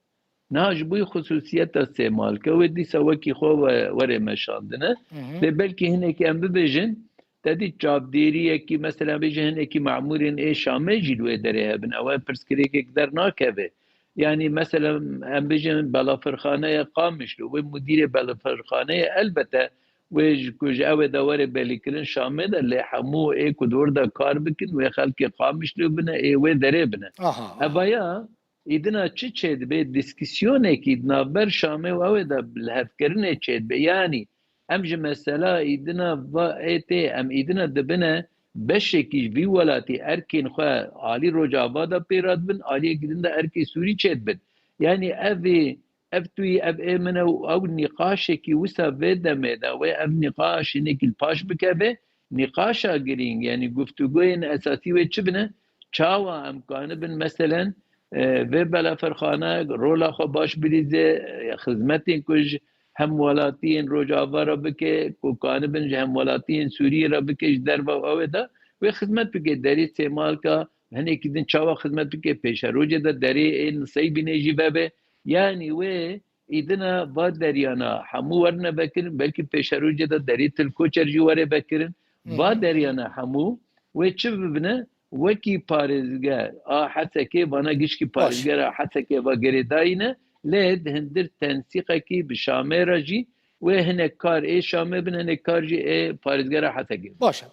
Niha ji bo xusûsiyeta Sêmalke wê dîsa wekî xwe we-, were meşandine. Hı hı. Lê belkî hinekî em bibêjin, te dî çavdêriyekî, mesela bêje hinekî memûrên ê Şamê jî li wê derê hebin. Ew pirsgirêkek dernakeve. Yanî mesela em bêjin belafirxaneya Qamişlo, wê mudîrê belafirxaneyê elbete wê ji ku ji ew ê de were belîkirin Şamê de, lê hemû ê ku di wir de kar bikin, wê xelkê Qamişlo bine, ê wê derê bine. Aha, aha. Evaya îdina çi çêdibe? Dîskîsyonekî di navber Şamê û ew ê de bi lihevkirinê çêdibe. Yanî em ji mesela îdina va ê tê, em îdina dibine beşekî ji vî welatî erkên xwe alî Rojava de pê re dibin, aliyekî din de erkê Sûrî çêdibin. Yanî ev ê Ev tu yî, ev ê min e û ew nîqaşekî wisa vê demê de wê ev nîqaş hinekî li paş bikeve, nîqaşa girîng, yanî guftûgoyên esasî wê çi bine? Çawa em kanibin, meselen, e, vê belafirxane rola xwe baş bilîze, e, xizmetên ku ji hemwelatiyên Rojava re bike, ku kanibin ji hemwelatiyên Sûriyê re bike, ji derve û ew ê de wê xizmet bike, derê Sêmalka, hinekî din çawa xizmet bike, pêşerojê de derê ê Niseybînê jî vebe. Yanî wê îdina va deryana hemû werine vekirin, belkî pêşerojê de derê Til Koçer jî were vekirin. Hı hı. Va deryana hemû wê çi bibine? Wekî parêzger a Hesekê, vana gişkî parêzgera Hesekê va girêdayî ne, lê di hindir tensîqekî bi Şamê re jî wê hinek kar ê Şamê bin, hinek kar jî ê parêzgera Hesekê. Baş e.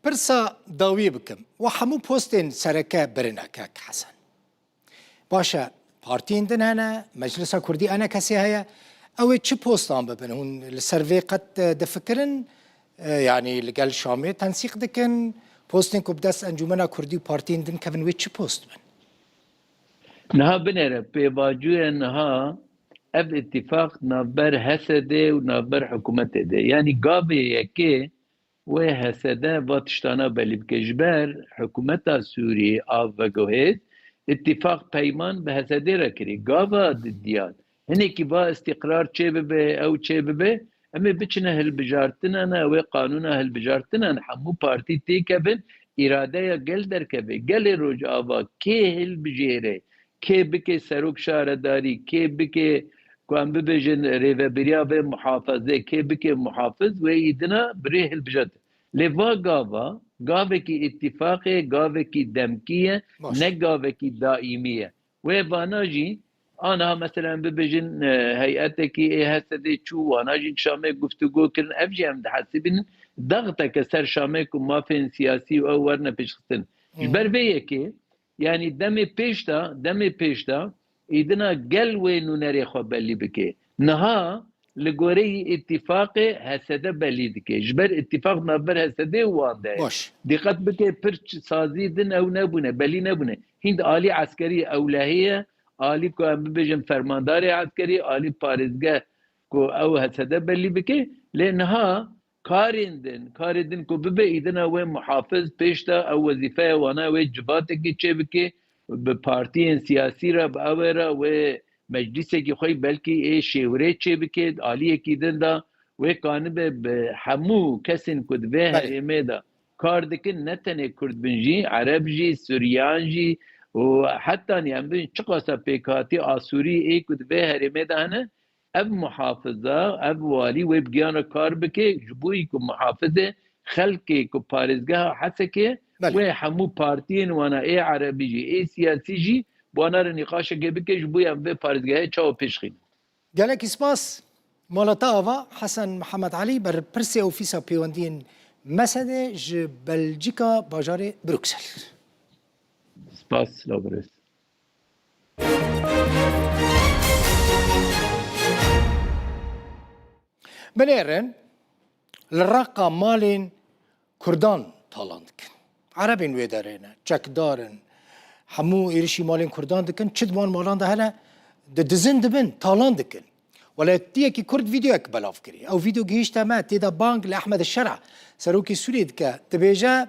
Pirsa dawî bikim. We hemû postên sereke birine, kek Hesen. Baş e, partiyên din hene, Meclisa Kurdî enekesê heye. Ew ê çi postan bibin? Hûn li ser vê qet, e, difikirin? E, yanî li gel Şamê tensîq dikin? Postên ku bi dest Encûmena Kurdî û partiyên din kevin, wê çi post bin? Niha binêre, pêvajoya niha ev îtîfaq navber H S D û navber hikûmetê de. Yanî gavê yekê wê H S D va tiştana belî bike. Ji ber hikûmeta Sûrî a veguhêt, îtîfaq peyman bi H S D re kirî. Gava didiyan, hinekî va îstîqrar çê bibe, ew çê bibe, em ê biçine hilbijartinan, ew ê qanûna hilbijartinan, hemû partî têkevin, îradeya gel derkeve. Gelê Rojava kê hilbijêre, kê bike serok şaredarî, kê bike, ku em bibêjin, rêvebiriya vê muhafizê, kê bike muhafiz, wê îdina bi rê hilbijartin. Lê va gava, gavekî îtîfaqê, gavekî demkî ye, Baş. ne gavekî daîmî ye. Wê vana jî, aniha mesela em bibêjin, e, heyetekî ê H S D çû, wana jî Şamê guftûgo kirin, ev jî em dihesibînin, daxteke ser Şamê ku mafên siyasî û ew werine pêşxistin. Ji Hı. ber vê yekê, yanî demê pêş de, demê pêş de, îdina gel wê nûnerê xwe belî bike. Niha li goreyî îtîfaqê H S D belî dike. Ji ber îtîfaq navber H S D û wan de ye. Baş. Dîqet bike, pir ç-, sazî din ew nebûne, belî nebûne. Hîn alî eskerî ewlehî ye, alî ku em bibêjin fermandarê eskerî, alî parêzgeh ku ew H S D belî bike. Lê niha karên din, karê din ku bibe îdina wê muhafiz pêş de, ew wezîfeya wana wê civatekî çêbike, bi partiyên siyasî re, bi ew re wê meclîsekî xwe belkî ê şêwirê çêbike, aliyekî din de wê kanibe bi hemû kesên ku di vê Belê. herêmê de kar dikin, ne tenê Kurd bin jî, Ereb jî, Suryan jî û hetanî em bin çiqasa pêkhatî Asûrî ê ku di vê herêmê de hene, ev muhafiza, ev walî wê bi giyan re kar bike, ji bo ku muhafizê xelkê ku parêzgeha Hesekê Belê. wê hemû partiyên wana ê Erebî jî, ê siyasî jî, bi wana re nîqaşekê bike, ji bo em vê parêzgehê çawa pêş xînin. Gelekî spas. Mala te ava, Hesen Mihemed Elî, berpirsê Ofîsa Pêwendiyên Mesedê ji Belcîka bajarê Bruksel. Spas, silav birêz. Binêrin, li Reqa malên Kurdan talan dikin. Erebên wê derê ne, çekdar in. Hemû êrişî malên Kurdan dikin, çi di wan malan de hene, didizin dibin, talan dikin. Welatiyekî Kurd vîdeoyek belav kirî. Ew vîdeo gihîşte me, tê de bang li Ehmed Şera, serokê Sûriyê dike. Dibêje,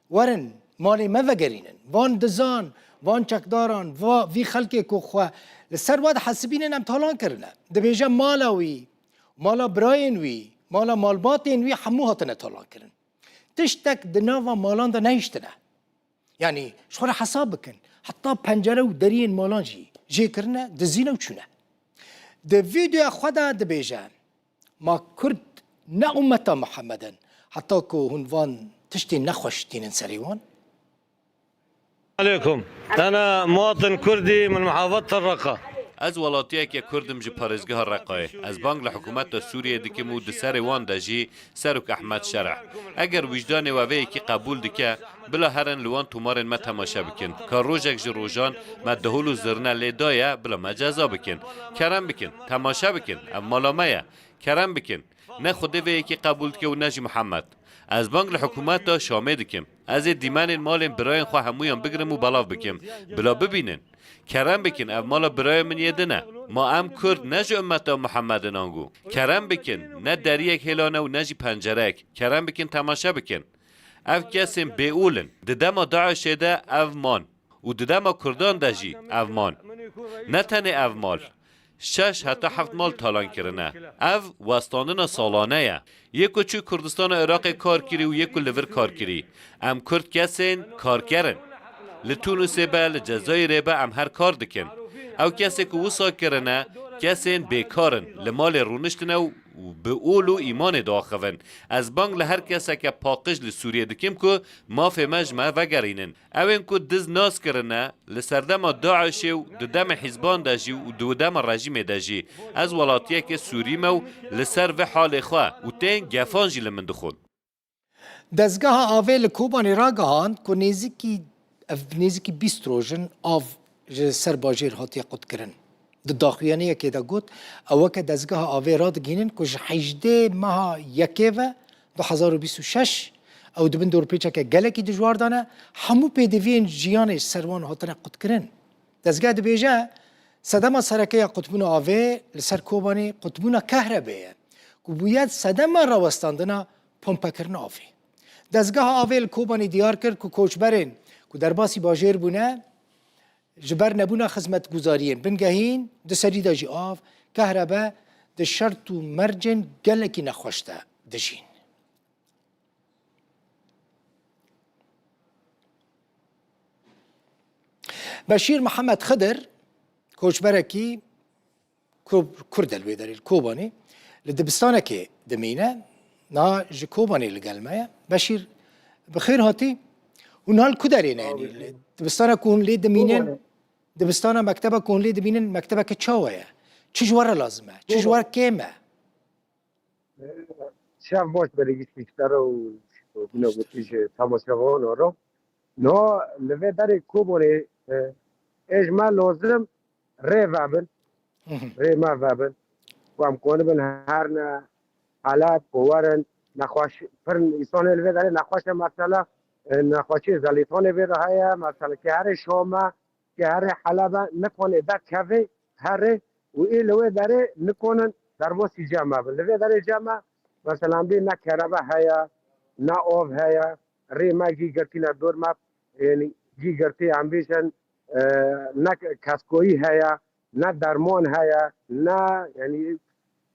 werin, malê me vegerînin. Van dizan, van çekdaran, va, vî xelkê ku xwe li ser we dihesibînin, em talan kirine. Dibêje mala wî, mala birayên wî, mala malbatên wî hemû hatine talan kirin. Tiştek di nava malan de nehiştine. Yanî, ji xwe re hesab bikin. Heta pencere û deriyên malan jî jê kirine, dizîne û çûne. Di vîdeoya xwe de dibêje, ma Kurd ne ummeta Muhammed in, heta ku hûn van tiştên nexweş tînin serê wan? Aleykum. Ana muwatin Kurdî min muhafazet Reqa. Ez welatiyeke Kurd im ji parêzgeha Reqayê. Ez bang li hikûmeta Sûriyê dikim û di serê wan de jî Serok Ehmed Şereh. Eger wijdanê we vê yekî qebûl dike, bila herin li wan tomarên me temaşe bikin. Ka rojek ji rojan me dehol û zirne lê daye, bila me ceza bikin. Kerem bikin, temaşe bikin, ev mala me ye. Kerem bikin. Ne Xwedê vê yekî qebûl dike û ne jî Mihemed. Ez bang li hikûmeta Şamê dikim. Ez ê dîmenên malên birayên xwe hemûyan bigirim û belav bikim. Bila bibînin. Kerem bikin, ev mala birayê min yê din e. Ma em Kurd ne ji ummeta Muhammed in ango? Kerem bikin, ne deriyek hêlan e û ne jî pencerek. Kerem bikin, temaşe bikin. Ev kesên bêûl in. Di dema DAIŞê de ev man. Û di dema Kurdan de jî ev man. Ne tenê ev mal. Şeş heta heft mal talan kirine. Ev westandina salane ye. Yê ku çû Kurdistana Iraqê kar kirî û yê ku li vir kar kirî. Em Kurd kesên karker in. Li Tûnisê be, li Cezayirê be, em her kar dikin. Ew kesê ku wisa kirine, kesên bêkar in. Li malê rûniştine û bi ol û îmanê diaxivin. Ez bang li her keseke paqij li Sûriyê dikim ku mafê me ji me vegerînin. Ewên ku diz nas kirine, li serdema DAIŞê û di demê hizban de jî û di dema rejîmê de jî, ez welatiyeke Sûrî me û li ser vê halê xwe û tên gefan jî li min dixwin. Dezgeha avê li Kobanê ragihand ku nêzîkî, ev nêzîkî bîst roj in av ji ser bajêr hatiye qutkirin. Di daxuyaniyekê de got, ew weke dezgeha avê radigihînin ku ji hejdê meha yekê ve du hezar û bîst û şeş ew di bin dorpêçeke gelekî dijwar de ne, hemû pêdiviyên jiyanê ji ser wan hatine qutkirin. Dezgeh dibêje, sedema sereke ya qutbûna avê li ser Kobanê qutbûna kehrebê ye, ku bûye sedema rawestandina pompekirina avê. Dezgeha avê li Kobanê diyar kir ku koçberên ku derbasî bajêr bûne, ji ber nebûna xizmetguzariyên bingehîn, di serî de jî av, kehrebe, di şert û mercên gelekî nexweş de dijîn. Beşîr Mihemed Xidir, koçberekî Kur-, Kurd e li wê derê, li Kobanê, li dibistanekê dimîne, niha ji Kobanê li gel me ye. Beşîr, bi xêr hatî. Hûn niha li ku derê ne? Yanî, li dibistana ku hûn lê dimînin, Kobanê. Dibistana, mekteba ku hûn lê dimînin, mektebeke çawa ye? Çi ji we re lazim e? Çi ji we re kêm e? Şev baş, belê giştî ji te re û, û bîne gotî ji temaşevanan re. Niha li vê derê Kobanê, e, ê ji me lazim rê vebin, Hı hı. rê me vebin. Ku em konibin herne Heleb, ku werin, nexweş, pir însanê li vê derê nexweş e, mesela, e, nexweşiyê zelîtanê vê re heye, mesela, kê herê Şam e, kê herê Heleb e, nikane derkeve herê û ê li wê derê nikonin derbasî cem me bin. Li vê derê cem me, mesela, em bê ne kerebe heye, ne av heye, rê me gî girtî ne dor me, yanî gî girtî em bêjin, e, ne keskoyî heye, ne derman heye, ne, yanî,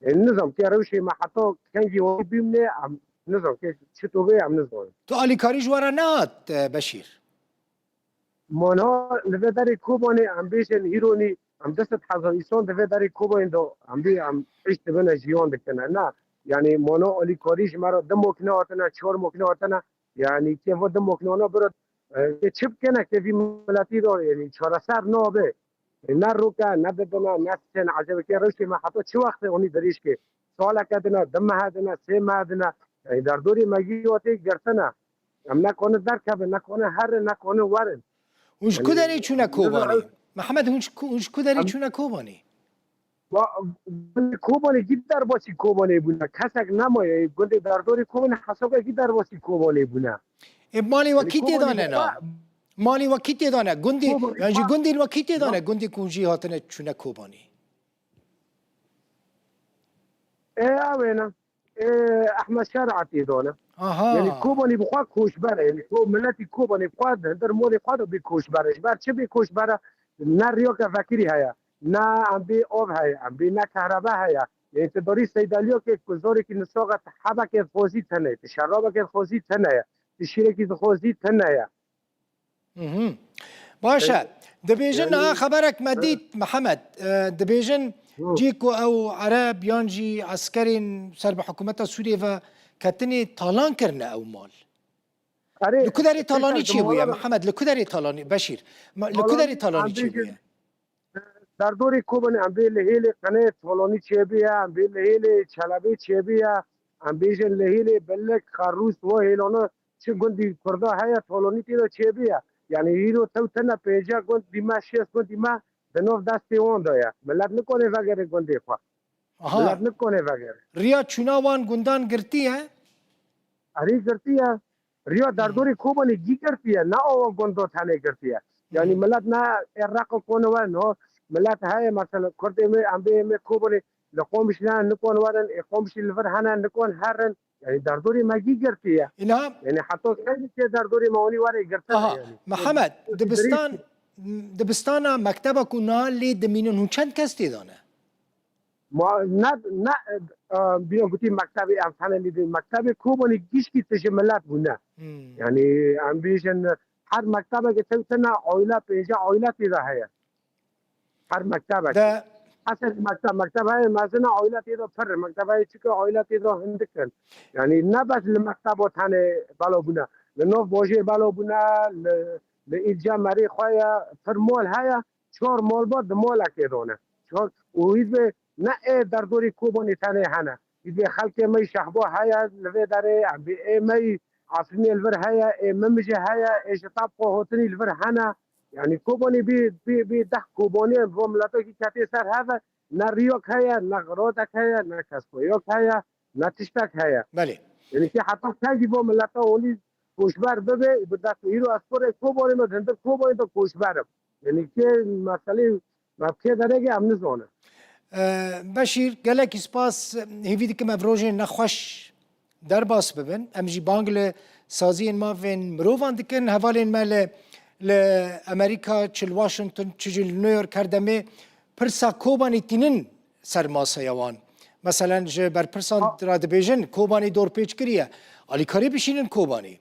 e, nizam ke rewşê me heta kengî wan bimne, em nizam ke çi to bê, em nizanin. Tu alîkarî ji we re nehat, e, Beşîr? Mana li vê derê Kobanê, em bêjin hîronî, em du sed hezar îsan di vê derê Kobanê de, em bê em îş dibine, jiyan dikine. Na, yanî mana alîkarî ji me re du makine hatine, çar makine hatine. Yanî kê va du makinana bira, e, kê çi bikene, kê vî miletî de, yanî çareser nabe. E, ne roke, ne didine, ne sitene. Ecebe kê rewşê me heta çi wextê onî dirêj ke? Saleke dine, du mehe dine, sê mehe dine. Yanî derdorê me gî hatê girtine. Em nekane derkevin, nekane herin, nekane werin. Hûn ji ku derê çûne Kobanê? Mehmed, hûn ji ku, hûn ji ku derê çûne Kobanê? Wa-, gundê Kobanê gî derbasî Kobanê bûne. Kesek nemaye. Gundê derdorê Kobanê hesabekî derbasî Kobanê bûne. Ê, malê we kî tê dane na? Malê we kî tê dane? Gundê, yan jî gundê li we kî tê dane? Gundê ku hûn jî hatine çûne Kobanê? Ê, ew ê ne. Ê, Ehmed Şer'a tê dane. Aha. Yanî Kobanî bi xwe koçber e. Yanî ko-, miletî Kobanî bi xwe di hundir molê xwe de bê koçber e. Ji ber çi bê koçber e? Ne riyaka vekirî heye. Ne em bê av heye. Em bê ne kehrebe heye. Yanî tu darî Seydaliyokê ku zorekî nisaxa tu hebekê dixwazî tune ye. Tu şerabekê dixwazî tune ye. Tu şîrekî dixwazî tune ye. Mhm. Baş e. Dibêjin, niha xeberek me dît, Mihemed. E, dibêjin, cî ku ew Ereb yan jî eskerên ser bi hikûmeta Sûriyê ve ketinê, talan kirine ew mal. Li ku derê talanî çêbûye, Mihemed? Li ku derê talanî, Beşîr? Ma-, li ku derê talanî çêbûye? Derdorê Kobanê em bê li hêlê qenê talanî çêbûye, em bê li hêlê Çelebê çêbûye, em bêjin li hêlê Belek, Xerrûs, vo hêlana çi gundî Kurda heye, talanî tê de çêbûye. Yanî hîro tew tene pêncî gund dîme, şêst gund dîme di nav destê wan de ye. Milet nikane vegere gundê xwe. Aha. Milet nikane vegere. Riya çûna wan gundan girtiye? Erê girtiye. Riya derdorê Kobanê gî girtiye, ne awa gunda tenê girtiye. Yanî milet ne ê Reqa kone we, no, milet heye, mesela, Kurdê me, em bê me Kobanê, li Qomişî ne, nikon werin, ê Qomişî li vir hene, nikon herin. Yanî derdorê me gî girtiye. Îna. Yanî heta kengî kê derdorê me onî were girtin. Aha, yanî. Mihemed, dibistan, dibistana, mekteba ku na lê dimînin, hûn çend kes tê de ne? Ma, ne, ne, e, bîra gotî mektebê em tenê lê din. Mektebê Kobanê gişkî tije milet bûne. Hmm. Yanî em bêjin her mektebeke tew tine aile, pênce aile tê de heye. Her mektebeke. De Hesed mekteb, mekteb heye mezin e, aile tê de pir in. Mekteb heye çike, aile tê de hindik in. Yanî ne bes li mekteba tenê bela bûne. Li nav bajêr bela bûne, li, li îlca merê xwe ye, pir mal heye. Çar malbat di malekê de ne. Çar, û hîzbê ne ê derdorî Kobanê tenê hene. Hîzbê xelkê me yî Şehba heye li vê derê, em bê ê me yî Efrînê li vir heye, ê Mimijê heye, ê ji Tabqa hatinî li vir hene. Yanî Kobanê bê, bê, bê deh Kobanê bo miletekî ketê ser heve, ne riyok heye, ne xirotek heye, ne keskoyok heye, ne tiştek heye. Belê. Yanî ki heta kengî bo mileta holî koçber bibe, bi dest îro ez kurê Kobanê me, di hundir Kobanê de koçber im. Yanî kê meselê me bi kê derege em nizanin. E, Beşîr, gelekî spas. Hêvî dikim ev rojên nexweş derbas bibin. Em jî bang li saziyên mafên mirovan dikin. Hevalên me li, li Amerîka, çi li Washington, çi jî li New York her demê pirsa Kobanê tînin ser masaya wan. Meselen ji berpirsan re dibêjin, Kobanê dorpêç kiriye. Alîkarî bişînin Kobanê.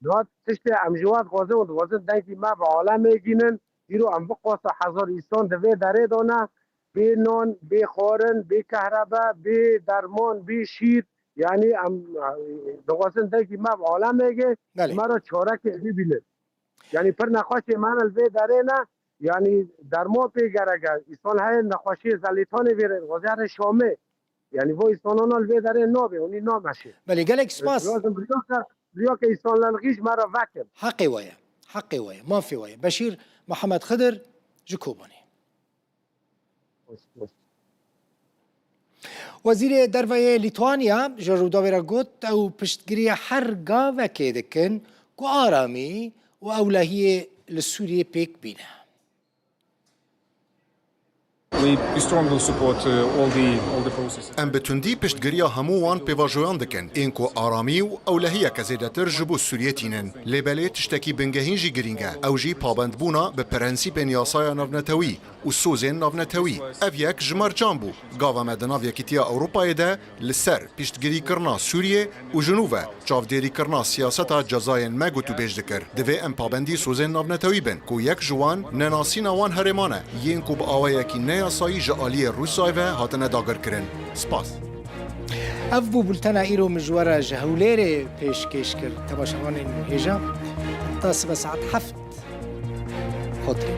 Niha tiştê em ji we dixwazin û dixwazin dengî me bi alemê gînin. Îro em viqasa hezar îsan di vê derê de ne, bê nan, bê xwarin, bê kehrebe, bê derman, bê şîr. Yanî em, e, dixwazin dengî me bi alemê gê, Belê. me re çareke bibînin. Yanî pir nexweşê me ne li vê derê ne, yanî derman pê gerek e. Îsan heye nexweşiyê zelêtanê vêre, dixwaze here Şamê. Yanî vo îsanana li vê derê nabe, hûnî nameşe. Belê, gelek spas. Lazim riyaka, riyaka îsanlelxî ji me re vekin. Heqê we ye. Heqê we ye. Mafê we ye. Beşîr Mihemed Xidir ji Kobanê. Wezîrê Derve yê Lîtwanya ji Rûdawê re got, ew piştgiriya her gavekê dikin ku aramî û ewlehiyê li Sûriyê pêk bîne. We, we strongly support uh, all the all the processes. Em bi tundî piştgiriya hemû wan pêvajoyan dikin, ên ku aramî û ewlehiyeke zêdetir ji bo Sûriyê tînin. Lê belê tiştekî bingehîn jî girîng e. Ew jî pabendbûna bi prensîpên yasaya navnetewî û sozên navnetewî. Ev yek ji mercan bû. Gava me di nav Yekîtiya Ewropayê de li ser piştgirîkirina Sûriyê û ji nû ve çavdêrîkirina siyaseta cezayên me gotûbêj dikir. Divê em pabendî sozên navnetewî bin, ku yek ji wan nenasîna wan herêman e, yên ku bi awayekî neyasayî ji aliyê Rûsyayê ve hatine dagirkirin. Spas. Ev bû bultena îro min ji we re ji Hewlêrê pêşkêş kir. Temaşevanên hêja, ta sibe saet heft. Xotirê.